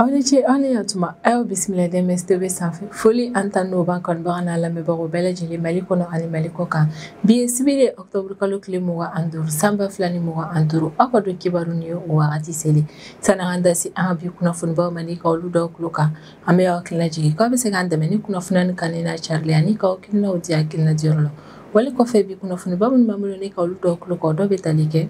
Aw ni ce aw ni yantuma a y'aw bisimila DMS TV sanfɛ foli an ta n'o b'an kanubaga n'a lamɛnbagaw bɛɛ lajɛlen Mali kɔnɔ ani Mali kɔ kan bi ye sibiri ye octobre kalo tile 25 san 2025 aw ka don kibaru ni o wagati seli sani an da se an ka bi kunnafonibaw ma ni ka olu dɔw tulo kan an bɛ aw hakilina jigin k'aw bɛ se k'an dɛmɛ ni kunnafoniya nin kanuni n'a carili ani k'aw hakilinaw di hakilina diyɔrɔ la wali kɔfɛ bi kunnafoniba minnu b'an bolo ni ka olu dɔw tulo kan o dɔ bɛ tali kɛ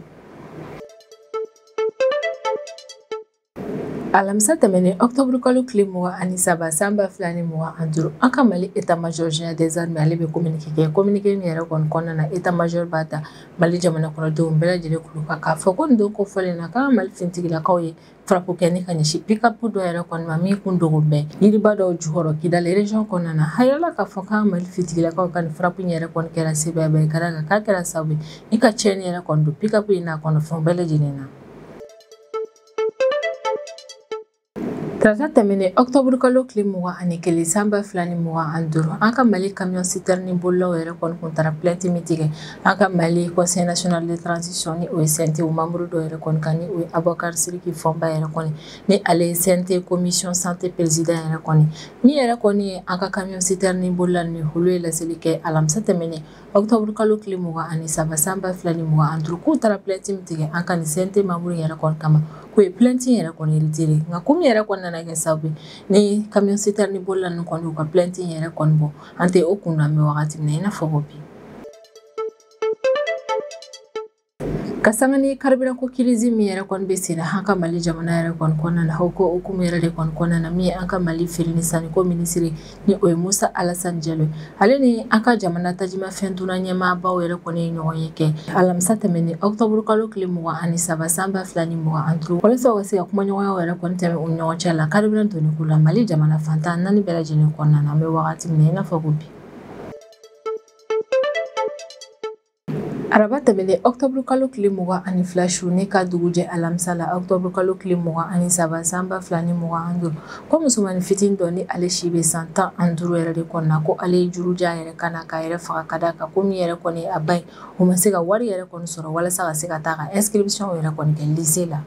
Alamisa tɛmɛnen octobre kalo tile 23 san 2025 an ka Mali état major général des armées ale bɛ communiqué kɛ communiqué min yɛrɛ kɔni kɔnɔna na état major b'a da Mali jamana kɔnɔdenw bɛɛ lajɛlen kulo kan k'a fɔ ko nin don kofɔlen na k'an ka Mali finitigilakaw ye frappe kɛ ni ka ɲɛsin pick-up dɔ yɛrɛ kɔni ma min kun dogo bɛ yiriba dɔw jukɔrɔ Kidali région kɔnɔna na a yirala k'a fɔ k'an ka Mali finitigilakaw ka nin frappe in yɛrɛ kɔni kɛra sebaayaba ye ka d'a kan k'a kɛra sababu ye ni ka tiɲɛni yɛrɛ kɔni don pick-up in n'a kɔnɔfɛnw bɛɛ lajɛlen na. Tarata tɛmɛnen octobre kalo tile 21 san 2025 an ka Mali camion citerne bolilaw yɛrɛ kɔni kun taara plainte min tigɛ an ka Mali conseil national de transition ni o ye CNT o membre dɔ yɛrɛ kɔni kan ni o ye Abubakar Sidiki Fɔnba yɛrɛ kɔni ni ale ye CNT commission santé président yɛrɛ kɔni min yɛrɛ kɔni ye an ka camion citerne bolila ni olu ye laseli kɛ alamisa tɛmɛnen octobre kalo tile 23 san 2025 k'u taara plainte min tigɛ an ka nin CNT membre yɛrɛ kɔni kama k'u ye plainte yɛrɛ kɔni retiré nka ko min yɛrɛ kɔni nana kɛ sababu ye ni camion citerne bolila ninnu kɔni u ka plainte yɛrɛ kɔni bɔ an tɛ o kun na an bɛ wagati min na i n'a fɔ ko bi. Ka sanga ni carburant ko crise min yɛrɛ kɔni bɛ sen na an ka Mali jamana yɛrɛ kɔni kɔnɔna na o ko hukumu yɛrɛ de kɔni kɔnɔna na min ye an ka Mali feere ni sanni ko minisiri ni o ye Musa Alasani Jalo ale ni an ka jamana tajimafɛn dunna ɲɛmaabaw yɛrɛ kɔni ye ɲɔgɔn ye kɛ alamisa tɛmɛnen octobre kalo tile 23 san 2025 walasa u ka se ka kumaɲɔgɔnyaw yɛrɛ kɔni tɛmɛ u ni ɲɔgɔn cɛ la carburant donni ko la Mali jamana fan 14 bɛɛ lajɛlen kɔnɔna na an bɛ wagati min na i n'a fɔ ko bi. Araba tɛmɛnen octobre kalo tile 22 su ne ka dugujɛ alamisa la octobre kalo tile 23 san 2025 ko musomannin fitinin dɔ ni ale si bɛ san 15 yɛrɛ de kɔnɔna ko ale ye juru ja yɛrɛ kan na k'a yɛrɛ faga ka d'a kan ko min yɛrɛ kɔni a ba ye o ma se ka wari yɛrɛ kɔni sɔrɔ walasa ka se ka taa ka inscription yɛrɛ kɔni kɛ lycée la.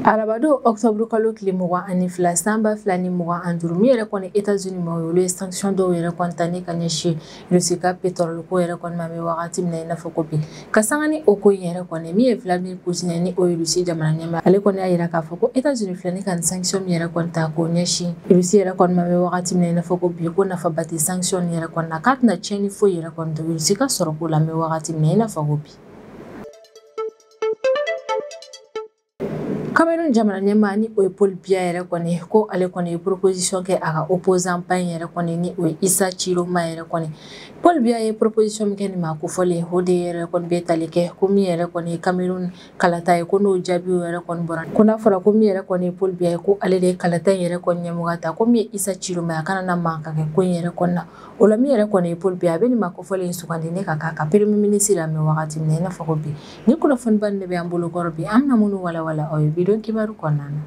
Arabadon octobre kalo tile 22 san 2025 min yɛrɛ kɔni États-Unis ma olu ye sanction dɔw yɛrɛ kɔni ta ni ka ɲɛsin Russie ka pétrole ko yɛrɛ kɔni ma bɛ wagati min na i n'a fɔ ko bi ka sanga ni o ko in yɛrɛ kɔni min ye Vladimir Poutine ni o ye Russie jamana ɲɛmaa ale kɔni y'a yira k'a fɔ ko États-Unis filɛ ni ka nin sanction min yɛrɛ kɔni ta k'o ɲɛsin Russie yɛrɛ kɔni ma bɛ wagati min na i n'a fɔ ko bi ko nafaba tɛ sanction yɛrɛ kɔni na k'a tɛna tiɲɛni foyi yɛrɛ kɔni don Russie ka sɔrɔ ko la an bɛ wagati min na i n'a fɔ ko bi. Cameroun jamana ɲɛmaa ni o ye Paul Biya yɛrɛ kɔni ko ale kɔni ye proposition kɛ a ka opposant ba in yɛrɛ kɔni ni o ye Issa Tchiroma yɛrɛ kɔni Paul Biya ye proposition min kɛ nin maa kofɔlen o de yɛrɛ kɔni bɛ tali kɛ ko min yɛrɛ kɔni ye Cameroun kalata ye ko n'o jaabiw yɛrɛ kɔni bɔra ko n'a fɔra ko min yɛrɛ kɔni ye Paul Biya ye ko ale de ye kalata in yɛrɛ kɔni ɲɛmɔgɔya ta ko min ye Issa Tchiroma ye a kana na mankan kɛ ko in yɛrɛ kɔni na o la min yɛrɛ kɔni ye Paul Biya a bɛ nin maa kofɔlen in sugandi ne ka k'a ka premier ministre la an bɛ wagati min na i n'a fɔ ko bi ni kunnafoniba nin de bɛ an bolo kɔrɔ bi an bɛna minnu walawala aw ye bi don kibaru kɔnɔna na.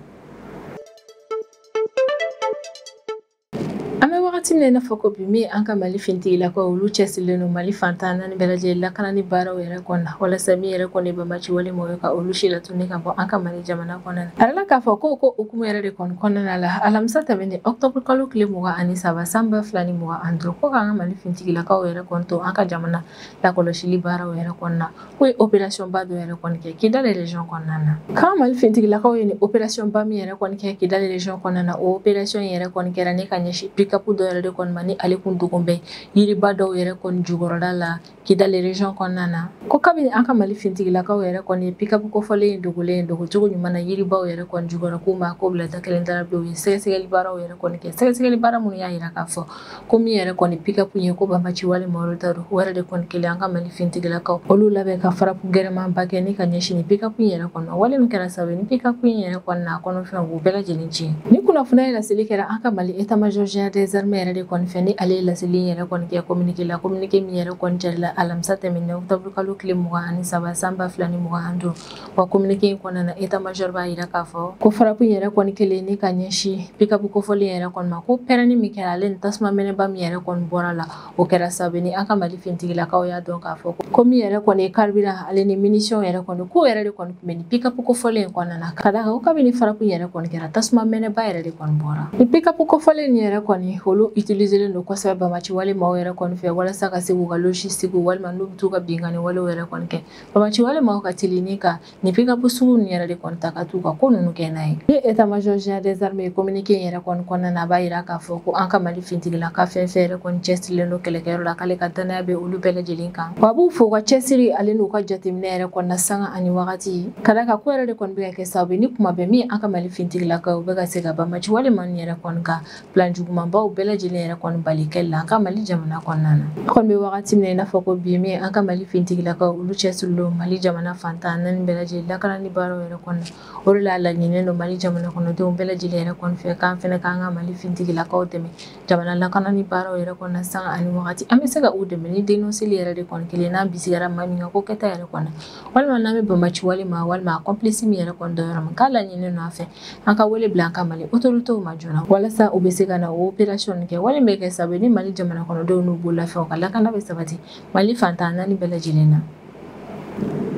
An bɛ wagati min na i n'a fɔ ko bi min an ka Mali finitigilakaw olu cɛsirilen don Mali fan 14 bɛɛ lajɛlen lakanani baaraw yɛrɛ kɔnɔ na walasa min yɛrɛ kɔni banbaanci wale mɔgɔw ye ka olu si latunu ka bɔ an ka Mali jamana kɔnɔna na. A yirala k'a fɔ ko hukumu yɛrɛ de kɔni kɔnɔna la alamisa tɛmɛnen octobre kalo tile 23 san 2025 ko k'an ka Mali finitigilakaw yɛrɛ kɔni to an ka jamana lakɔlɔsili baaraw yɛrɛ kɔnɔna na k'u ye opération ba dɔ yɛrɛ kɔni kɛ Kidali région kɔnɔna na. K'an Mali finitigilakaw ye nin opération ba min yɛrɛ kɔni kɛ Kidali région kɔnɔna na o opération yɛrɛ kɔni kɛra ne ka ɲɛsin pick-up dɔ yɛrɛ de kɔni ma ni ale kun dogon bɛ yiriba dɔw yɛrɛ kɔni jukɔrɔla la Kidali région kɔnɔna na. Ko kabini an ka Mali finitigilakaw yɛrɛ kɔni ye pick-up kofɔlen in dogolen dogocogo ɲuman na yiribaw yɛrɛ kɔni jukɔrɔ k'u ma ko bila da kelen dara bilen u ye sɛgɛsɛgɛli baaraw yɛrɛ kɔni kɛ sɛgɛsɛgɛli baara minnu y'a yira k'a fɔ ko min yɛrɛ kɔni pick-up ye ko banbaanci wale mɔgɔw ta don o yɛrɛ de kɔni kɛlen an ka Mali finitigilakaw olu labɛn ka frappe gɛrɛmanba kɛ ni ka ɲɛsin ni pick-up in yɛrɛ kɔnɔ wale min kɛra sababu ye ni pick-up in yɛrɛ kɔni n'a kɔnɔfɛnw k'u bɛɛ lajɛlen tiɲɛ. Ni kunnafoniya laseli kɛra an ka Mali état major général des armées yɛrɛ de kɔni fɛ ni ale ye laseli yɛrɛ kɔni kɛ communiqué la, communiqué min yɛrɛ kɔni carila alamisa tɛmɛnen octobre kalo tile 23 san 2025. Wa communiqué in kɔnɔna na, état major b'a yira k'a fɔ ko frappe yɛrɛ kɔni kelen ni ka ɲɛsin pick-up kofɔlen yɛrɛ kɔni ma, ko pɛrɛnni min kɛra ale ni tasuma mɛnɛba min yɛrɛ kɔni bɔra la, o kɛra sababu ni an ka Mali finitigilakaw y'a dɔn k'a fɔ ko min yɛrɛ kɔni ye carburant ale ni munition yɛrɛ kɔni k'o yɛrɛ de kɔni tun bɛ ni pick-up kofɔlen in kɔnɔna na. Ka d'a kan ko kabini frappe yɛrɛ kɔni kɛra, tasuma mɛnɛba yɛrɛ de kɔni bɔra. Ni pick-up kofɔlen nin yɛrɛ kɔni, olu utiliselen don kosɛbɛ bamaci wale maaw yɛrɛ kɔni fɛ walasa ka se k'u ka logistique walima n'u bɛ t'u ka binkanni walew yɛrɛ kɔni kɛ. Bamaci wale maaw ka teli ni ka nin pick-up sugu ninnu yɛrɛ de kɔni ta ka t'u ka ko ninnu kɛ n'a ye. Ni état-major général des armées communiqué in yɛrɛ kɔni kɔnɔna na, a b'a yira k'a fɔ ko an ka Mali finitigilaka fɛn fɛn yɛrɛ kɔni cɛsirilen don kɛlɛkɛyɔrɔ la, k'ale ka danaya bɛ olu bɛɛ lajɛlen kan. Wa a b'u fo u ka cɛsiri ale n'u ka jateminɛ yɛrɛ kɔni na sanga ani wagati. Ka d'a kan ko yɛrɛ de kɔni bɛ ka kɛ sababu ye ni kuma bɛɛ min an ka Mali finitigilakaw bɛ ka se ka bamaci wale maa ninnu yɛrɛ kɔni ka plan jugumanbaw bɛɛ lajɛlen yɛrɛ kɔni bali kɛli la an ka Mali jamana kɔnɔna na. An kɔni bɛ wagati min na i n'a fɔ ko bi, min an ka Mali finitigilakaw olu cɛsirilen don Mali jamana fantan naani bɛɛ lajɛlen lakanani baaraw yɛrɛ kɔni na. O de la laɲininen don Mali jamana kɔnɔdenw bɛɛ lajɛlen yɛrɛ kɔni fɛ k'an fɛnɛ k'an ka Mali finitigilakaw dɛmɛ jamana lakanani baaraw yɛrɛ kɔni na sanga ani wagati. An bɛ se ka u dɛmɛ ni dénonceli yɛrɛ de kɔni kelen n'an bisigara maa min ka ko kɛta yɛrɛ kɔni na, walima n'an bɛ bamaci wale ma walima a complice min yɛrɛ kɔni dɔ yɔrɔ min k'a laɲininen don an fɛ, an ka wele bila an ka Mali autorités ma joona walasa u bɛ se ka na o opération kɛ walima bɛ kɛ sababu ye ni Mali jamana kɔnɔdenw n'u bololafɛnw ka lakana bɛ sabati Mali fantan naani bɛɛ lajɛlen na.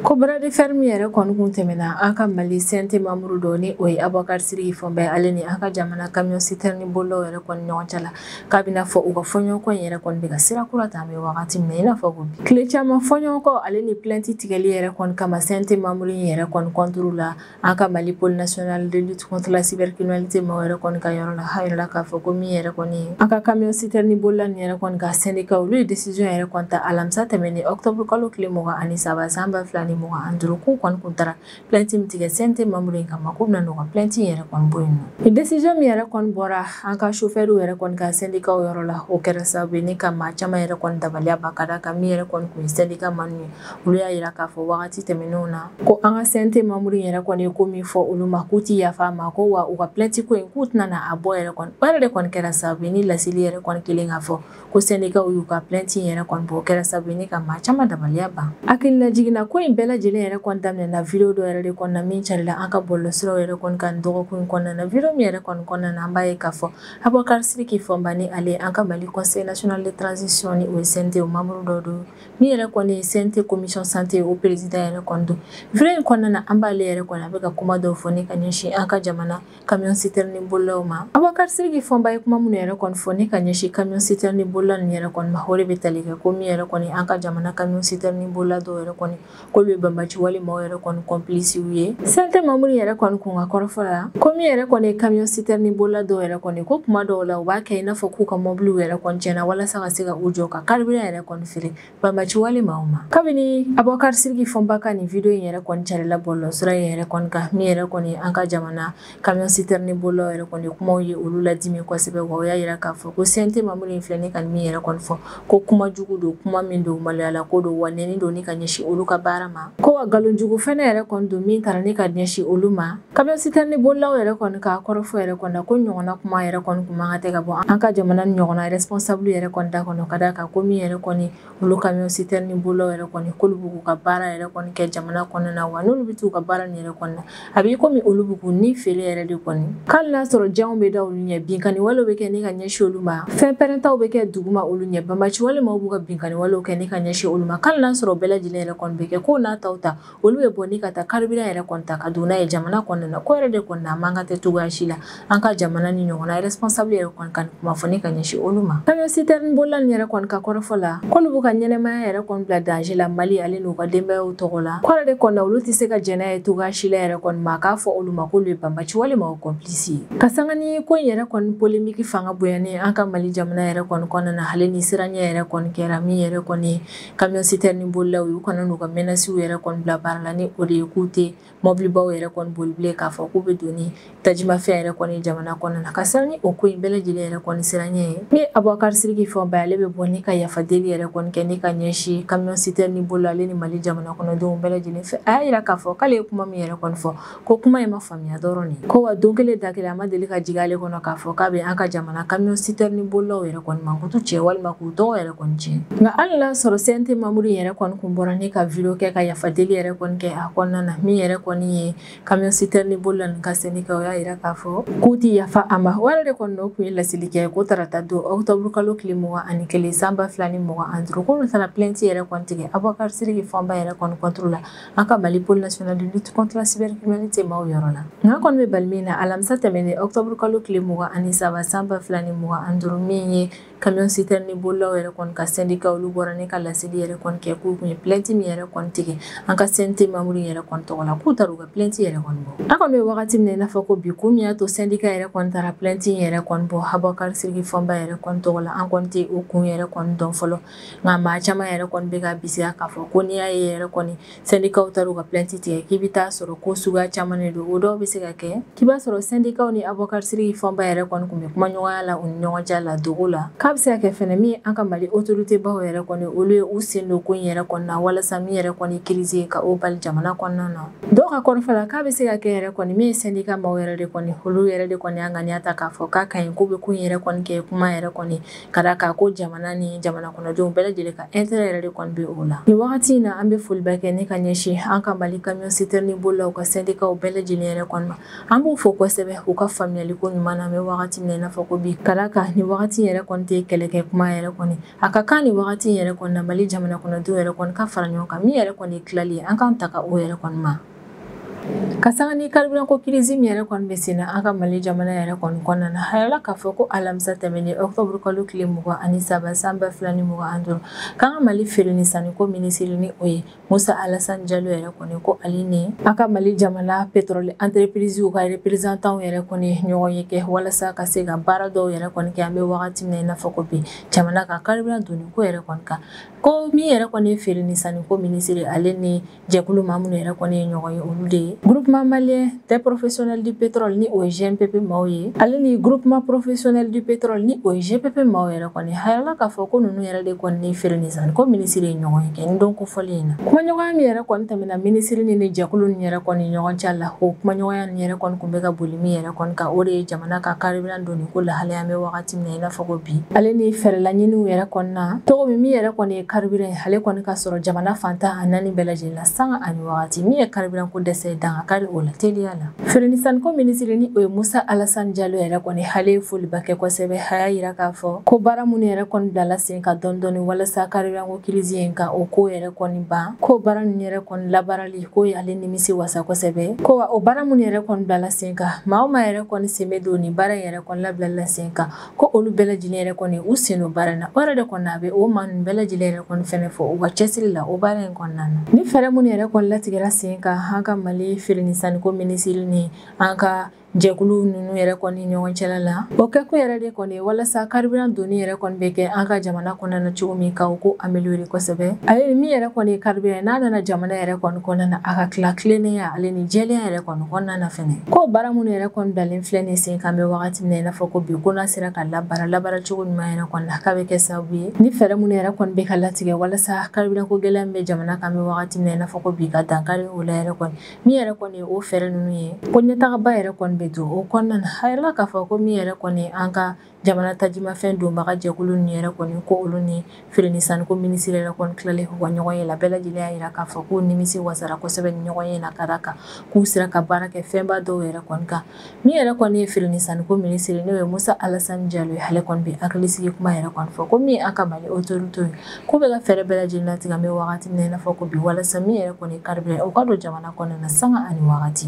Ko bras de fer min yɛrɛ kɔni kun tɛmɛna an ka Mali CNT membre dɔ ni o ye Abubakar Sidiki Fɔnba ale ni an ka jamana camion citerne bolilaw yɛrɛ kɔni ɲɔgɔn cɛ la, k'a bɛna fɔ u ka fɔɲɔgɔnkɔ in yɛrɛ kɔni bɛ ka sira kura ta an bɛ wagati min na i n'a fɔ ko bi. Tile caman fɔɲɔgɔnkɔ ale ni plainte tigɛli yɛrɛ kɔni kama CNT membre in yɛrɛ kɔni contre la an ka Mali pôle national de lutte contre la cybercriminalité maaw yɛrɛ kɔni ka yɔrɔ la, a yɛrɛ la k'a fɔ ko min yɛrɛ kɔni an ka camion citerne bolila nin yɛrɛ kɔni ka syndicat, olu ye décision yɛrɛ kɔni ta alamisa tɛmɛnen octobre kalo tile 23 san 2025, k'u kɔni kun taara plainte min tigɛ CNT membre in kama, k'u bɛna n'u ka plainte in yɛrɛ kɔni bɔ yen nɔ. Ni décision min yɛrɛ kɔni bɔra an ka chauffeur yɛrɛ kɔni ka syndicat yɔrɔ la, o kɛra sababu ye ni ka maa caman yɛrɛ kɔni dabaliya ban, ka d'a kan min yɛrɛ kɔni kun ye syndicat manu ye, olu y'a yira k'a fɔ wagati tɛmɛnenw na ko an ka CNT membre in yɛrɛ kɔni ye ko min fɔ olu ma, k'u ti yafa a ma, ko wa u ka plainte ko in k'u tɛna na a bɔ yɛrɛ kɔni. O yɛrɛ de kɔni kɛra sababu ye ni laseli yɛrɛ kɔni kelen k'a fɔ ko syndicat y'u ka plainte in yɛrɛ kɔni bɔ, o kɛra sababu ye ni ka maa caman dabaliya ban. Hakilina jiginna ko in bɛɛ lajɛlen yɛrɛ kɔni daminɛna vidéo dɔ yɛrɛ de kɔni na min carila an ka bɔlɔlɔsiraw yɛrɛ kɔni kan dɔgɔkun in kɔnɔna na. Vidéo min yɛrɛ kɔni kɔnɔna na, an b'a ye k'a fɔ Abubakar Sidiki Fɔnba ni ale an ka Mali Conseil national de transition ni o ye CNT o membre dɔ don, min yɛrɛ kɔni ye CNT commission santé o président yɛrɛ kɔni don. Vidéo in kɔnɔna na, an b'ale yɛrɛ kɔni a bɛ ka kuma dɔw fɔ ni ka ɲɛsin an ka jamana camion citerne bolilaw ma. Abubakar Sidiki Fɔnba ye kuma minnu yɛrɛ kɔni fɔ ni ka ɲɛsin camion citerne bolila ninnu yɛrɛ kɔni ma, o de bɛ tali kɛ ko min yɛrɛ kɔni an ka jamana camion citerne bolila dɔw yɛrɛ kɔni k'olu ye banbaci wale maaw yɛrɛ kɔni complice ye. CNT membre yɛrɛ kɔni kun ka kɔrɔfɔ la ko min yɛrɛ kɔni ye camion citerne bolila dɔw yɛrɛ kɔni, ko kuma dɔw la u b'a kɛ i n'a fɔ k'u ka mɔbiliw yɛrɛ kɔni tiɲɛna walasa ka se ka u jɔ ka carburant yɛrɛ kɔni feere banbaci wale maaw ma. Kabini Abubakar Sidiki Fɔnba ka nin vidéo in yɛrɛ kɔni carila bɔlɔlɔsira in yɛrɛ kɔni kan, min yɛrɛ kɔni an ka jamana camion citerne bolilaw yɛrɛ kɔni kumaw ye olu ladimi kosɛbɛ. Wa o y'a yira k'a fɔ ko CNT membre in filɛ ni ka min yɛrɛ kɔni fɔ ko kuma jugu don, kuma min don maloyala ko don, wa nɛni don ni ka ɲɛsin olu ka baara ma, ko wa nkalon jugu fɛnɛ yɛrɛ kɔni don min taara ni ka ɲɛsin olu ma. Camion citerne bolilaw yɛrɛ kɔni ka kɔrɔfɔ yɛrɛ kɔni na ko ɲɔgɔnna kuma yɛrɛ kɔni kun man ka tɛ ka bɔ an ka jamana ni ɲɔgɔnna responsable yɛrɛ kɔni da kɔnɔ, ka d'a kan ko min yɛrɛ kɔni olu camion citerne bolilaw yɛrɛ kɔni k'olu b'u k'u ka baara yɛrɛ kɔni kɛ jamana kɔnɔna na, wa n'olu bɛ t'u ka baara nin yɛrɛ kɔni na, a b'i komi olu b'u k'u ni feere yɛrɛ de kɔni. Hali n'a sɔrɔ janw bɛ da olu ɲɛ, binkanni walew bɛ kɛ ni ka ɲɛsin olu ma, fɛn pɛrɛntaw bɛ kɛ duguma olu ɲɛ, banbaci wale maaw b'u ka binkanni walew kɛ ni ka ɲɛsin olu ma, hali n'a sɔrɔ bɛɛ lajɛlen yɛrɛ kɔni bɛ kɛ ko n'a taw ta, olu bɛ bɔ ni ka taa carburant yɛrɛ kɔni ta ka don n'a ye jamana kɔnɔna na. Ko yɛrɛ de kɔni na a man kan tɛ cogoya si la an ka jamana ni ɲɔgɔnna responsable yɛrɛ kɔni ka kuma fɔ ni ka ɲɛsin olu ma. Camion citerne bolila nin yɛrɛ kɔni ka kɔrɔfɔ la k'olu b'u ka ɲɛnɛmaya yɛrɛ kɔni bila danger la Mali ale n'u ka denbayaw tɔgɔ la. Ko yɛrɛ de kɔni na olu tɛ se ka jɛn n'a ye cogoya si la yɛrɛ kɔni ma k'a fɔ olu ma k'olu ye banbaci wale maaw complice ye. Ka sanga ni ko in yɛrɛ kɔni polémique fanga bonyanen an ka Mali jamana yɛrɛ kɔni kɔnɔna na, ale ni siranɲɛ yɛrɛ kɔni kɛra min yɛrɛ kɔni camion citerne bolilaw y'u kana n'u ka menaces yɛrɛ kɔni bila baara la ni o de ye k'u tɛ mɔbilibaw yɛrɛ kɔni boli bilen k'a fɔ k'u bɛ don ni tajimafɛn yɛrɛ kɔni jamana kɔnɔna na ka siran ni o ko in bɛɛ lajɛlen yɛrɛ kɔni siran ɲɛ ye. Min ye Abubakar Sidiki Fɔnba ale bɛ bɔ ni ka yafadeli yɛrɛ kɔni kɛ ni ka ɲɛsin camion citerne bolo ale ni Mali jamana kɔnɔdenw bɛɛ lajɛlen fɛ. A y'a yira k'a fɔ k'ale ye kuma min yɛrɛ kɔni fɔ ko kuma in ma faamuya dɔrɔn de ko wa don kelen da kelen a ma deli ka jigin ale kɔnɔ k'a fɔ k'a bɛ an ka jamana camion citerne bolilaw yɛrɛ kɔni mankutu tiɲɛ walima k'u tɔgɔ yɛrɛ kɔni tiɲɛ. Nka hali n'a sɔrɔ CNT membre yɛrɛ kɔni kun bɔra ni ka vidéo kɛ ka yafadeli yɛrɛ kɔni kɛ a kɔnɔna na min yɛrɛ kɔni ye camion citerne bolila nin ka syndicat o y'a yira k'a fɔ k'u ti yafa a ma. O yɛrɛ de kɔni o kun ye laseli kɛ ko tarata don octobre kalo tile 21 san 2025 k'olu taara plainte yɛrɛ kɔni tigɛ Abubakar Sidiki Fɔnba yɛrɛ kɔni contre la an ka Mali pôle national de lutte contre la cybercriminalité maaw yɔrɔ la. Nka kɔni bɛ bali min na alamisa tɛmɛnen octobre kalo tile 23 san 2025 min ye camion citerne bolilaw yɛrɛ kɔni ka syndicat olu bɔra ne ka laseli yɛrɛ kɔni kɛ k'u kun ye plainte min yɛrɛ kɔni tigɛ an ka CNT membre yɛrɛ kɔni tɔgɔ la k'u taara u ka plainte yɛrɛ kɔni bɔ. An kɔni bɛ wagati min na i n'a fɔ ko bi kun min y'a to syndicat yɛrɛ kɔni taara plainte yɛrɛ kɔni bɔ Abubakar Sidiki Fɔnba yɛrɛ kɔni tɔgɔ la an kɔni tɛ o kun yɛrɛ kɔni dɔn fɔlɔ. Nka maa caman yɛrɛ kɔni bɛ ka bisiya k'a fɔ ko n'i y'a ye yɛrɛ kɔni syndicat taara u ka plainte tigɛ k'i bɛ taa sɔrɔ ko suguya caman de don. O dɔw bɛ se ka kɛ k'i b'a sɔrɔ syndicat ni Abubakar Sidiki Fɔnba yɛrɛ kɔni kun bɛ kuma ɲɔgɔnya la u ni ɲɔgɔn cɛ la dogo la. K'a bɛ se ka kɛ fɛnɛ min an ka Mali autorité baw yɛrɛ kɔni olu ye u sen don ko in yɛrɛ kɔni na walasa min yɛrɛ kɔni crise ye ka o bali jamana kɔnɔna na. Dɔw ka kɔrɔfɔ la k'a bɛ se ka kɛ yɛrɛ kɔni min ye syndicat maaw yɛrɛ de kɔni olu yɛrɛ de kɔni y'an ŋaniya ta k'a fɔ k'a ka ɲi k'u bɛ ko in yɛrɛ kɔni kɛ kuma yɛrɛ kɔni ka d'a kan ko jamana ni jamana kɔnɔdenw bɛɛ lajɛlen ka intérêt yɛrɛ de kɔni bɛ o la. Nin wagati in na an bɛ foliba kɛ ne ka ɲɛsin an ka Mali camion citerne bolilaw ka syndicat bɛɛ lajɛlen yɛrɛ kɔni ma. An b'u fo kosɛbɛ u ka faamuyali ko ɲuman na an bɛ wagati min na i n'a fɔ ko bi ka d'a kan nin wagati yɛrɛ kɔni tɛ kɛlɛkɛ kuma yɛrɛ kɔni a ka kan nin wagati yɛrɛ kɔni na Mali jamana kɔnɔdenw yɛrɛ kɔni ka fara ɲɔgɔn kan min yɛrɛ kɔni ye tilali ye an k'an ta ka o yɛrɛ kɔni ma. Ka sanga ni carburant ko crise min yɛrɛ kɔni bɛ sen na an ka Mali jamana yɛrɛ kɔni kɔnɔna na a yirala k'a fɔ ko alamisa tɛmɛnen octobre kalo tile 23 san 2025 k'an ka Mali feere ni sanniko minisiri ni o ye Musa Alassane Diallo yɛrɛ kɔni ko ale ni an ka Mali jamana pétrole entreprise ka représentant yɛrɛ kɔni ɲɔgɔn ye kɛ walasa ka se ka baara dɔw yɛrɛ kɔni kɛ an bɛ wagati min na i n'a fɔ ko bi jamana ka carburant donni ko yɛrɛ kɔni kan. Ko min yɛrɛ kɔni ye feere ni sanniko minisiri ale ni jɛkulu maa minnu yɛrɛ kɔni ye ɲɔgɔn ye olu de ye groupement malien des professionnels du pétrole ni o ye GMPP maaw ye ale ni groupement professionnel du pétrole ni o ye GPP maaw yɛrɛ kɔni a yirala k'a fɔ ko ninnu yɛrɛ de kɔni ni feere ni sanniko minisiri ye ɲɔgɔn ye kɛ ni don kofɔlen in na. Kumaɲɔgɔnya min yɛrɛ kɔni tɛmɛna minisiri ni jɛkulu ni yɛrɛ kɔni ɲɔgɔn cɛ la o kumaɲɔgɔnya ni yɛrɛ kɔni kun bɛ ka boli min yɛrɛ kɔni kan o de ye jamana ka carburant donni ko lahalaya an bɛ wagati min na i n'a fɔ ko bi ale ni fɛɛrɛlaɲiniw yɛrɛ kɔni na cogo min yɛrɛ kɔni ye carburant ye ale kɔni ka sɔrɔ jamana fantan a naani bɛɛ lajɛlen la sanga ani wagati min ye carburant ko dɛsɛ danga kari o la teliya la. Feere ni sanniko minisiri ni o ye Musa Alassane Diallo yɛrɛ kɔni ale ye foliba kɛ kosɛbɛ a y'a yira k'a fɔ ko baara minnu yɛrɛ kɔni bilala sen kan dɔɔni dɔɔni walasa carburant ko crise in ka o ko yɛrɛ kɔni ban ko baara ninnu yɛrɛ kɔni labaarali ko ale nimisi wasa kosɛbɛ ko wa o baara minnu yɛrɛ kɔni bilala sen kan maa o maa yɛrɛ kɔni sen bɛ don nin baara in yɛrɛ kɔni labilala sen kan ko olu bɛɛ lajɛlen yɛrɛ kɔni u sen don baara in na o yɛrɛ de kɔni a bɛ o maa ninnu bɛɛ lajɛlen yɛrɛ kɔni fɛnɛ fɔ u ka cɛsiri la o baara in kɔnɔna na. Ni fɛɛrɛ minnu yɛrɛ kɔni latigɛra sen kan an ka Mali feere ni sanniko minisiri ni an ka jɛkulu ninnu yɛrɛ kɔni ɲɔgɔn cɛla la o kɛkun yɛrɛ de kɔni walasa carburant donni yɛrɛ kɔni bɛ kɛ an ka jamana kɔnɔna na cogo min ka o ko améliorer kosɛbɛ. Ale ni min yɛrɛ kɔni ye carburant n'a nana jamana yɛrɛ kɔni kɔnɔna na a ka tila tilennenya ale ni jɛlenya yɛrɛ kɔni kɔnɔna na fɛnɛ. Ko baara minnu yɛrɛ kɔni bilalen filɛ nin sen kan bɛ wagati min na i n'a fɔ ko bi ko n'a sera ka labaara cogo ɲuman yɛrɛ kɔni na k'a bɛ kɛ sababu ye ni fɛɛrɛ minnu yɛrɛ kɔni bɛ ka latigɛ walasa carburant ko gɛlɛya min bɛ jamana kan bɛ wagati min na i n'a fɔ ko bi ka dankari o la yɛrɛ kɔni min yɛrɛ kɔni ye o fɛɛrɛ ninnu ye ko ɲɛtagaba yɛrɛ kɔni bɛ don o kɔnɔna na. A yirala k'a fɔ ko min yɛrɛ kɔni an ka jamana tajimafɛn donbaga jɛkulu ninnu yɛrɛ kɔni ko olu ni feere ni sanniko minisiri yɛrɛ kɔni tilalen u ka ɲɔgɔn ye la bɛɛ lajɛlen y'a yira k'a fɔ k'u nimisi wasara kosɛbɛ ni ɲɔgɔn ye na ka d'a kan k'u sera ka baara kɛ fɛnba dɔw yɛrɛ kɔni kan. Min yɛrɛ kɔni ye feere ni sanniko minisiri n'o ye Musa Alassane Diallo ye ale kɔni bɛ hakilisigi kuma yɛrɛ kɔni fɔ ko min an ka Mali autorité ye k'u bɛ ka fɛɛrɛ bɛɛ lajɛlen latigɛ an bɛ wagati min na i n'a fɔ ko bi walasa min yɛrɛ kɔni ye carburant o ka don jamana kɔnɔna na sanga ani wagati.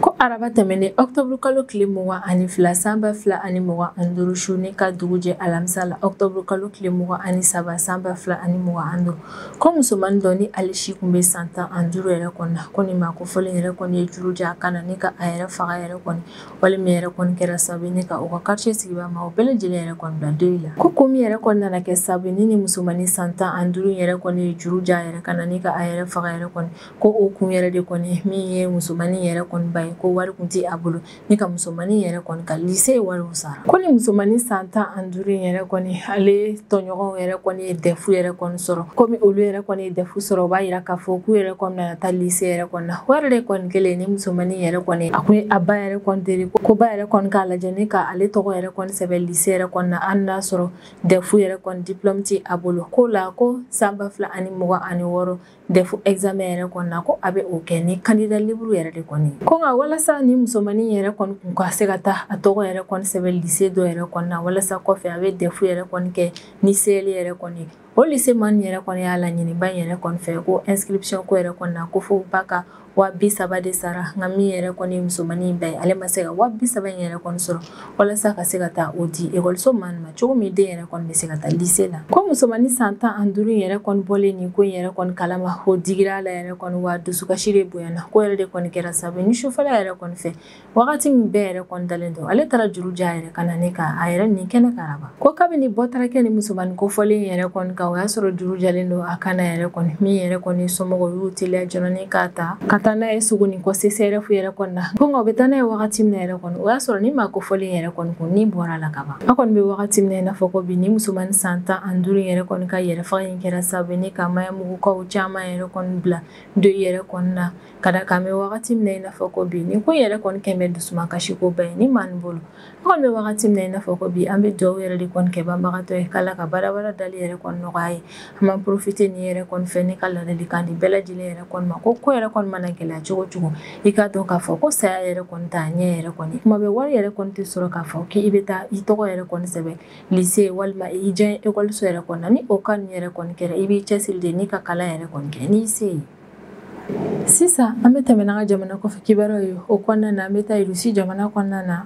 Ko araba tɛmɛnen octobre kalo tile 22 san 2025 su ni ka dugu jɛ alamisa la octobre kalo tile 23 san 2025 ko musomannin dɔ ni ale si kun bɛ san 15 yɛrɛ kɔni na ko nin maa kofɔlen yɛrɛ kɔni ye juru ja a kan na ni ka a yɛrɛ faga yɛrɛ kɔni walima yɛrɛ kɔni kɛra sababu ni ka u ka quartier sigibaa maaw bɛɛ lajɛlen yɛrɛ kɔni bila deuil la. Ko ko min yɛrɛ kɔni nana kɛ sababu ni musomannin san 15 yɛrɛ kɔni ye juru ja yɛrɛ kan na ni ka a yɛrɛ faga yɛrɛ kɔni ko o kun yɛrɛ de kɔni min ye musomannin yɛrɛ kɔni ba ye ko wari kun tɛ a bolo ni ka musomannin yɛrɛ kɔni ka lycée wariw sara. Ko ni musomannin san 15 yɛrɛ kɔni ale tɔɲɔgɔnw yɛrɛ kɔni ye DEF yɛrɛ kɔni sɔrɔ komi olu yɛrɛ kɔni ye DEF sɔrɔ o b'a yira k'a fɔ k'u yɛrɛ kɔni nana taa lycée yɛrɛ kɔni na. O yɛrɛ de kɔni kɛlen ni musomannin yɛrɛ kɔni a kun ye a ba yɛrɛ kɔni deli ko ba yɛrɛ kɔni k'a lajɛ ni ka ale tɔgɔ yɛrɛ kɔni sɛbɛn lycée yɛrɛ kɔni na hali n'a sɔrɔ DEF yɛrɛ kɔni diplôme tɛ a bolo. Ko la ko san 2026 DEF examen yɛrɛ kɔni na ko a bɛ o kɛ ni candidat libre yɛrɛ de kɔni. Ko nka walasa ni musomannin yɛrɛ kɔni kun ka se ka taa a tɔgɔ yɛrɛ kɔni sɛbɛn lycée dɔ yɛrɛ kɔni na walasa kɔfɛ a bɛ DEF yɛrɛ kɔni kɛ ni CL yɛrɛ kɔni. O lycée man yɛrɛ kɔni y'a laɲini ba yɛrɛ kɔni fɛ ko inscription ko yɛrɛ kɔni na ko fo ba ka 30,000 de sara nka min yɛrɛ kɔni musomannin ba ye ale ma se ka 30,000 in yɛrɛ kɔni sɔrɔ walasa ka se ka taa o di ekɔliso man ma cogo min den yɛrɛ kɔni bɛ se ka taa lycée la. Ko musomannin san 15 yɛrɛ kɔni bɔlen nin ko in yɛrɛ kɔni kalama o digira a la yɛrɛ kɔni wa dusukasi de bonyana ko yɛrɛ de kɔni kɛra sababu ni sufɛla yɛrɛ kɔni fɛ wagati min bɛɛ yɛrɛ kɔni dalen don ale taara juru ja yɛrɛ ka na ne ka a yɛrɛ nin kɛnɛ karaba. Ko kabini bɔ taara kɛ ni musomannin kofɔlen yɛrɛ kɔni kan o y'a sɔrɔ juru jalen don a kana yɛrɛ kɔni min yɛrɛ kɔni somɔgɔw y'u teliya joona ni k'a ta ka taa n'a ye Sogoni kɔ CCRF yɛrɛ kɔni na. Ko nka u bɛ taa n'a ye wagati min na yɛrɛ kɔni o y'a sɔrɔ ni maa kofɔlen yɛrɛ kɔni kun ni bɔra la ka ban. An kɔni bɛ wagati min na i n'a fɔ ko bi ni musomannin san 15 yɛrɛ kɔni ka yɛrɛfaga in kɛra sababu ni ka maɲamugukaw caman yɛrɛ kɔni bila deuil yɛrɛ kɔni na ka da kan bɛ wagati min na i n'a fɔ ko bi ni ko yɛrɛ kɔni kɛn bɛ dusumakasi ko ba ye ni maa nin bolo. An kɔni bɛ wagati min na i n'a fɔ ko bi an bɛ dugawu yɛrɛ de kɔni kɛ banbagatɔ ye k'Ala ka badabada dali yɛrɛ kɔni nɔgɔya ye. An b'an profiter nin yɛrɛ kɔni fɛ ni ka ladilikan di bɛɛ lajɛlen yɛrɛ kɔni ma ko ko yɛrɛ kɔni mana gɛlɛya cogo cogo i k'a dɔn k'a fɔ ko saya yɛrɛ kɔni t'a ɲɛ yɛrɛ kɔni. Kuma bɛɛ wari yɛrɛ kɔni tɛ sɔrɔ k'a fɔ k'i bɛ taa i tɔgɔ yɛrɛ kɔni sɛbɛn lycée walima i diya ekɔliso yɛrɛ kɔni na ni o cas nin yɛrɛ kɔni kɛra i b'i cɛsiri de n'i ka kalan yɛrɛ kɔni kɛ n'i se ye. Sisan an bɛ tɛmɛ n'an ka jamana kɔfɛ kibaruyaw ye o kɔnɔna na an bɛ taa Russie jamana kɔnɔna na.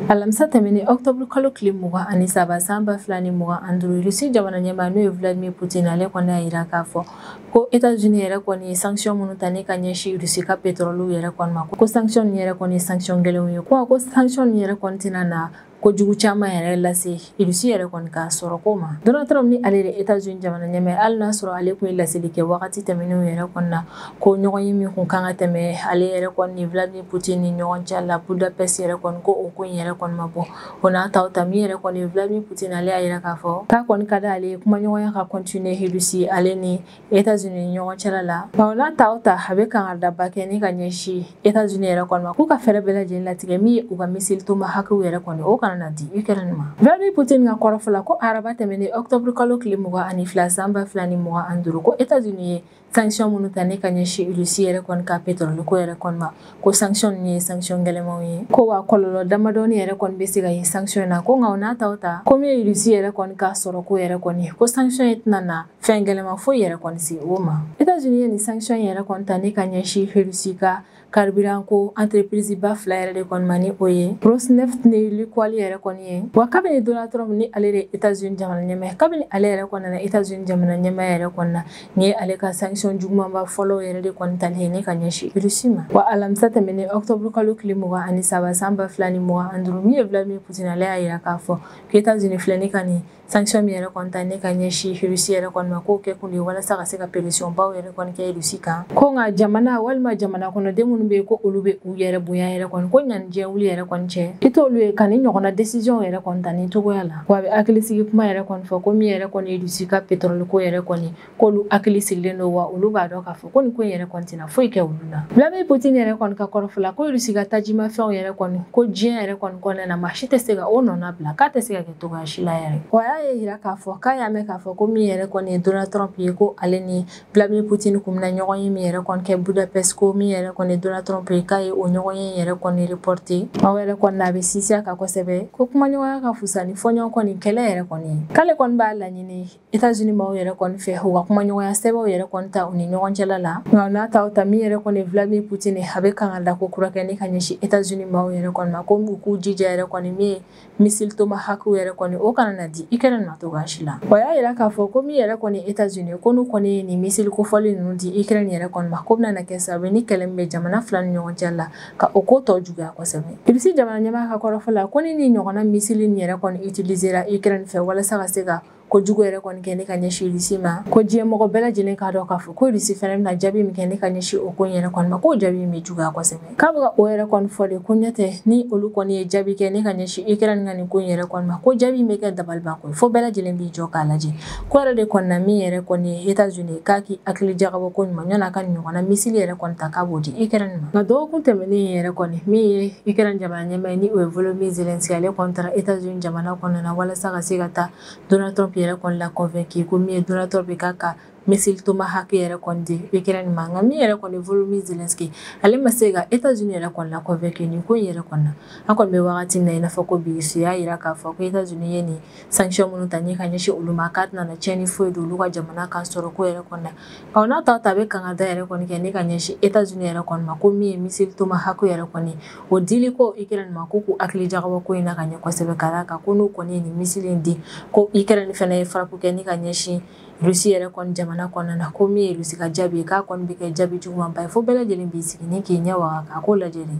Alamisa tɛmɛnen octobre kalo tile 23 san 2025 Russie jamana ɲɛmaa n'o ye Vladimir Poutine ale kɔni y'a yira k'a fɔ ko États-Unis yɛrɛ kɔni ye sanction minnu ta ni ka ɲɛsin Russie ka pétrole yɛrɛ kɔni ma ko sanction nin yɛrɛ kɔni ye sanction gɛlɛnw ye ko sanction nin yɛrɛ kɔni tɛna na kojugu caman yɛrɛ lase Russie yɛrɛ kɔni ka sɔrɔ ko ma. Donald Trump ni ale de États-Unis jamana ɲɛmaa hali n'a sɔrɔ ale kun ye laseli kɛ wagati tɛmɛnenw yɛrɛ kɔni na ko ɲɔgɔn ye min kun kan ka tɛmɛ ale yɛrɛ kɔni ni Vladimir Poutine ni ɲɔgɔn cɛ la Budapest yɛrɛ kɔni ko o ko in yɛrɛ kɔni ma bɔ o n'a taw ta min yɛrɛ kɔni Vladimir Poutine ale y'a yira k'a fɔ k'a kɔni ka d'ale ye kumaɲɔgɔnya ka continuer Russie ale ni États-Unis ni ɲɔgɔn cɛla la. O n'a taw ta a bɛ kangaridaba kɛ ni ka ɲɛsin États-Unis yɛrɛ kɔni ma k'u ka fɛɛrɛ bɛɛ lajɛlen latigɛ min ye u ka missile Tomahawk yɛrɛ kɔni o kana na di Ukraine ma. Vladimir Poutine ka kɔrɔfɔ la ko araba tɛmɛnen octobre kalo tile 22 san 2025 ko États-Unis ye sanction minnu ta ne ka ɲɛsin Russie yɛrɛ kɔni ka pétrole ko yɛrɛ kɔni ma ko sanction ninnu ye sanction gɛlɛnmanw ye ko wa kɔlɔlɔ damadɔni yɛrɛ kɔni bɛ se ka ye sanction na ko nka o n'a taw ta ko min ye Russie yɛrɛ kɔni ka sɔrɔ ko yɛrɛ kɔni ko sanction in tɛna na fɛn gɛlɛnman foyi yɛrɛ kɔni se o ma. États-Unis ye nin sanction yɛrɛ kɔni ta ne ka ɲɛsin Russie ka carburant ko entreprise ba fila yɛrɛ de kɔni ma ni o ye Rosneft ni Lukoil yɛrɛ kɔni ye. Wa kabini Donald Trump ni ale de États-Unis jamana ɲɛmaa kabini ale yɛrɛ kɔni nana États-Unis jamana ɲɛmaa yɛrɛ kɔni na ni ye ale ka sanction jugumanba fɔlɔ yɛrɛ de kɔni tali ye ne ka ɲɛsin Russie ma. Wa alamisa tɛmɛnen octobre kalo tile 23 san 2025 min ye Vladimir Poutine ale y'a yira k'a fɔ ko États-Unis filɛ ne ka nin sanction min yɛrɛ kɔni ta ne ka ɲɛsin Russie yɛrɛ kɔni ma k'o kɛ kun de ye walasa ka se ka pression baw yɛrɛ kɔni kɛ Russie kan. Ko nka jamana walima jamana kɔnɔden minnu bɛ yen ko olu bɛ u yɛrɛ bonya yɛrɛ kɔni ko ɲani diɲɛ wuli yɛrɛ kɔni cɛ i t'olu ye ka ni ɲɔgɔnna décision yɛrɛ kɔni ta nin cogoya la. Wa a bɛ hakili sigi kuma yɛrɛ kɔni fɔ ko min yɛrɛ kɔni ye Russie ka pétrole ko yɛrɛ kɔni k'olu hakili sigilen don wa olu b'a dɔn k'a fɔ ko nin ko in yɛrɛ kɔni tɛna foyi kɛ olu la. Vladimir Poutine yɛrɛ kɔni ka kɔrɔfɔ la ko Russie ka tajimafɛnw yɛrɛ kɔni ko diɲɛ yɛrɛ kɔni kɔnɔna na maa si tɛ se ka o nɔna bila k'a tɛ se ka kɛ cogoya si la yɛrɛ. Wa a y'a yira k'a fɔ k'a y'a mɛn k'a fɔ ko min yɛrɛ kɔni ye Donald Trump ye ko ale ni Vladimir Poutine kun bɛna ɲɔgɔn ye min yɛrɛ kɔni kɛ Budapest ko min yɛrɛ kɔni ye Donald Donald Trump ye k'a ye o ɲɔgɔn ye yɛrɛ kɔni reporté aw yɛrɛ kɔni na a bɛ sinsin a kan kosɛbɛ ko kumaɲɔgɔnya ka fusa ni fɔɲɔgɔn kɔni kɛlɛ yɛrɛ kɔni ye k'ale kɔni b'a laɲini États-Unis maaw yɛrɛ kɔni fɛ u ka kumaɲɔgɔnya sɛbɛnw yɛrɛ kɔni ta u ni ɲɔgɔn cɛla la nka n'a ta o ta min yɛrɛ kɔni Vladimir Poutine a bɛ kan ka da ko kura kɛ ni ka ɲɛsin États-Unis maaw yɛrɛ kɔni ma ko u k'u jija yɛrɛ kɔni min ye missile Tomahawk yɛrɛ kɔni o kana na di Ukraine ma cogoya si la. O y'a yira k'a fɔ ko min yɛrɛ kɔni États-Unis ko n'u kɔni ye nin missile kofɔlen ninnu di Ukraine yɛrɛ kɔni ma ko bɛna kɛ sababu ye ni kɛlɛ min bɛ jamana fila ni ɲɔgɔn cɛ la ka o ko tɔ juguya kosɛbɛ. Russie jamana ɲɛmaa ka kɔrɔfɔ la ko ni nin ɲɔgɔnna missile nin yɛrɛ kɔni utilisera Ukraine fɛ walasa ka se ka kojugu yɛrɛ kɔni kɛ ne ka ɲɛsin Russie ma ko diɲɛ mɔgɔ bɛɛ lajɛlen k'a dɔn k'a fɔ ko Russie fɛnɛ bɛna jaabi min kɛ ne ka ɲɛsin o ko in yɛrɛ kɔni ma k'o jaabi min bɛ juguya kosɛbɛ. K'a bɛ ka o yɛrɛ kɔni fɔ de ko ɲɛ tɛ ni olu kɔni ye jaabi kɛ ne ka ɲɛsin Ukraine ka nin ko in yɛrɛ kɔni ma ko jaabi min bɛ kɛ dabalibanko ye fo bɛɛ lajɛlen b'i jɔ k'a lajɛ ko yɛrɛ de kɔni na min yɛrɛ kɔni ye États-Unis k'a k'i hakili jagabɔ ko ɲuman yan'a ka nin ɲɔgɔnna missile yɛrɛ kɔni ta k'a b'o di Ukraine ma. Nka dɔgɔkun tɛmɛnen yɛrɛ kɔni min ye Ukraine jamana ɲɛmaa ye ni o ye Volodymyr Zelensky ale kɔni taara États-Unis jamana kɔnɔna na walasa ka se ka taa Donald Trump yɛrɛ kɔni la convaincu ko min ye Donald Trump k'a ka missile Tomahawk yɛrɛ kɔni di Ukraine ma nka min yɛrɛ kɔni Volodymyr Zelensky ale ma se ka États-Unis yɛrɛ kɔni la convaincu nin ko in yɛrɛ kɔni na. An kɔni bɛ wagati min na i n'a fɔ ko bi y'a yira k'a fɔ ko États-Unis ye nin sanction minnu ta ni ka ɲɛsin olu ma k'a tɛna na tiɲɛni foyi don olu ka jamana kan sɔrɔ ko yɛrɛ kɔni na. Ɔ n'a ta a bɛ kan ka da yɛrɛ kɔni kɛ ni ka ɲɛsin États-Unis yɛrɛ kɔni ma ko min ye missile Tomahawk yɛrɛ kɔni o dili ko Ukraine ma ko k'u hakili jagabɔ ko in na ka ɲɛ kosɛbɛ ka d'a kan ko n'u kɔni ye nin missile in di ko Ukraine fɛnɛ ye frappe kɛ ni ka ɲɛsin Russie yɛrɛ kɔni jamana kɔnɔna na ko min ye Russie ka jaabi ye k'a kɔni bɛ kɛ jaabi jugumanba ye fo bɛɛ lajɛlen b'i sigi ni k'i ɲɛ waga k'a ko lajɛ de.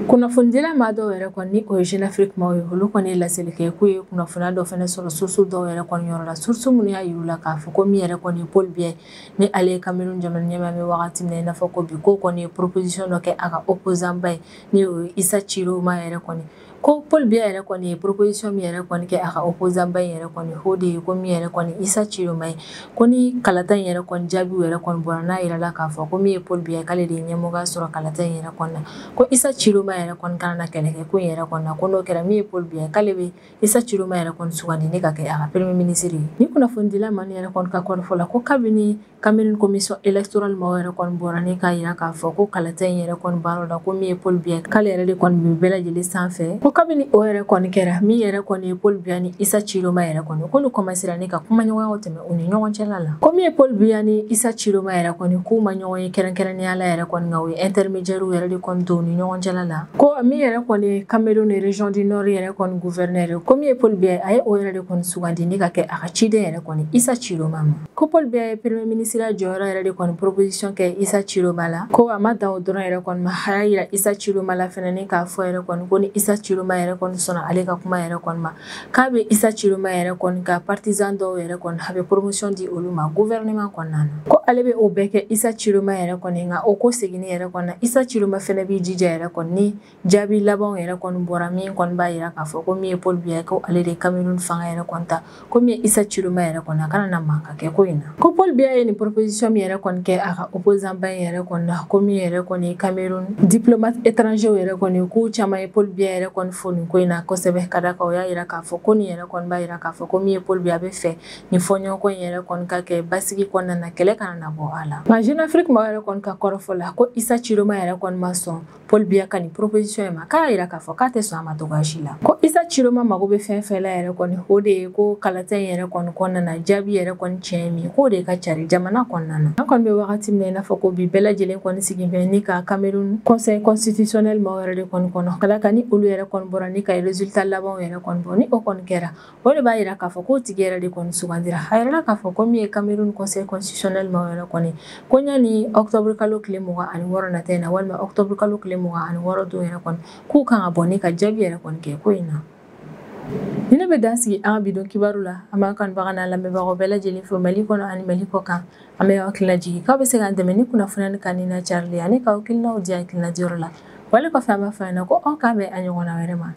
Kunnafonidila maa dɔw yɛrɛ kɔni ni o ye Jeune Afrique maaw ye olu kɔni ye laseli kɛ k'u ye kunnafoniya dɔ fɛnɛ sɔrɔ source dɔw yɛrɛ kɔni yɔrɔ la source minnu y'a yir'u la k'a fɔ ko min yɛrɛ kɔni ye Paul Biya ni ale ye Cameroun jamana ɲɛmaa bɛ wagati min na i n'a fɔ ko bi k'o kɔni ye proposition dɔ kɛ a ka opposant ba ye ni o ye Issa Tchiroma yɛrɛ kɔni ko Paul Biya yɛrɛ kɔni ye proposition min yɛrɛ kɔni kɛ a ka opposant ba in yɛrɛ kɔni o de ye ko min yɛrɛ kɔni Issa Tchiroma ye ko ni kalata in yɛrɛ kɔni jaabiw yɛrɛ kɔni bɔra n'a yirala la k'a fɔ ko min ye Paul Biya k'ale de ye ɲɛmɔgɔya sɔrɔ kalata in yɛrɛ kɔni na ko Issa Tchiroma yɛrɛ kɔni kana na kɛlɛ kɛ ko in yɛrɛ kɔni na ko n'o kɛra min ye Paul Biya k'ale bɛ Issa Tchiroma yɛrɛ kɔni sugandi ne ka kɛ a ka premier ministre ye. Ni kunnafonidila maa yɛrɛ kɔni ka kɔrɔfɔ la ko kabini Cameroun commission électorale maaw yɛrɛ kɔni bɔra ni k'a yira k'a fɔ ko kalata in yɛrɛ kɔni baaraw la ko min ye Paul Biya k'ale yɛrɛ de kɔni bɛ bɛɛ lajɛlen sanfɛ ko kabini o yɛrɛ kɔni kɛra min yɛrɛ kɔni ye Paul Biya ni Issa Tchiroma yɛrɛ kɔni k'olu commencera ni ka kumaɲɔgɔnyaw tɛmɛ u ni ɲɔgɔn cɛla la ko min ye Paul Biya ni Issa Tchiroma yɛrɛ kɔni k'u ma ɲɔgɔn ye kɛrɛnkɛrɛnnenya la yɛrɛ kɔni nka u ye intermédiaire yɛrɛ de kɔni don u ni ɲɔgɔn cɛla la ko min yɛrɛ kɔni ye Cameroun région du Nord yɛrɛ kɔni gouverneur ko min ye Paul Biya a ye o yɛrɛ de kɔni sugandi ni ka kɛ a ka ciden yɛrɛ kɔni Issa Tchiroma ma ko Paul Biya ye premier ministre jɔyɔrɔ yɛrɛ de kɔni proposition kɛ Issa Tchiroma la ko a ma dan o dɔrɔn yɛrɛ kɔni ma a y'a yira Issa Tchiroma la fɛnɛ ni k'a fɔ yɛrɛ kɔni ko ni Issa Tchiroma yɛrɛ kɔni sɔnna ale ka kuma yɛrɛ kɔni ma k'a bɛ Issa Tchiroma yɛrɛ kɔni ka partisan dɔw yɛrɛ kɔni a bɛ promotion di olu ma gouvernement kɔnɔna na ko ale bɛ o bɛɛ kɛ Issa Tchiroma yɛrɛ kɔni nka o ko seginni yɛrɛ kɔni na Issa Tchiroma fɛnɛ b'i jija yɛrɛ kɔni ni jaabi labanw yɛrɛ kɔni bɔra min kɔni b'a yira k'a fɔ ko min ye Paul Biya ko ale de Cameroun fanga yɛrɛ kɔni ta ko min ye Issa Tchiroma yɛrɛ kɔni a kana na mankan kɛ ko in na ko Paul Biya ye nin proposition min yɛrɛ kɔni kɛ a ka opposant ba in yɛrɛ kɔni na ko min yɛrɛ kɔni ye Cameroun diplomate étranger yɛrɛ kɔni k'u caman ye Paul Biya yɛrɛ kɔni fo nin ko in na kosɛbɛ ka d'a kan o y'a yira k'a fɔ ko nin yɛrɛ kɔni b'a yira k'a fɔ ko min ye Paul Biya bɛ fɛ nin fɔɲɔgɔnkɔ in yɛrɛ kɔni ka kɛ basigi kɔnɔna na kɛlɛ kana na bɔ a la. Nka Jeune Afrique maaw yɛrɛ kɔni ka kɔrɔfɔ la ko Issa Tchiroma yɛrɛ kɔni ma sɔn Paul Biya ka nin proposition in ma k'a yira k'a fɔ k'a tɛ sɔn a ma cogoya si la ko Issa Tchiroma mago bɛ fɛn fɛn la yɛrɛ kɔni o de ye ko kalata in yɛrɛ kɔni kɔnɔna na jaabi yɛrɛ kɔni tiɲɛ ye min ye k'o de ka cari jamana kɔnɔna na. An kɔni bɛ wagati min na i n'a fɔ ko bi bɛɛ lajɛlen kɔni sigi bɛ ni ka Cameroun conseil constitutionnel maaw yɛrɛ de kɔni kɔnɔ ka d'a kan ni olu yɛrɛ kɔni bɔra ni ka résultat labanw yɛrɛ kɔni bɔ ni o kɔni kɛra o de b'a yira k'a fɔ k'o tigi yɛrɛ de kɔni sugandira. A yirala k'a fɔ ko min ye Cameroun conseil constitutionnel maaw yɛrɛ kɔni ko ɲani octobre kalo tile 26 nata in na walima octobre kalo tile 26 don yɛrɛ kɔni k'u kan ka bɔ ni ka jaabi yɛrɛ kɔni kɛ ko in na. Ni ne bɛ dan sigi an ka bi don kibaru la an b'an kanubaga n'an lamɛnbagaw bɛɛ lajɛlen fo Mali kɔnɔ ani Mali kɔ kan an bɛ aw hakilina jigin k'aw bɛ se k'an dɛmɛ ni kunnafoniya ni kanni na carili ani k'aw hakilinaw di hakilina diyɔrɔ la wale kɔfɛ an b'a fɔ aw ɲɛna ko aw k'an bɛn a ɲɔgɔnna wɛrɛ ma.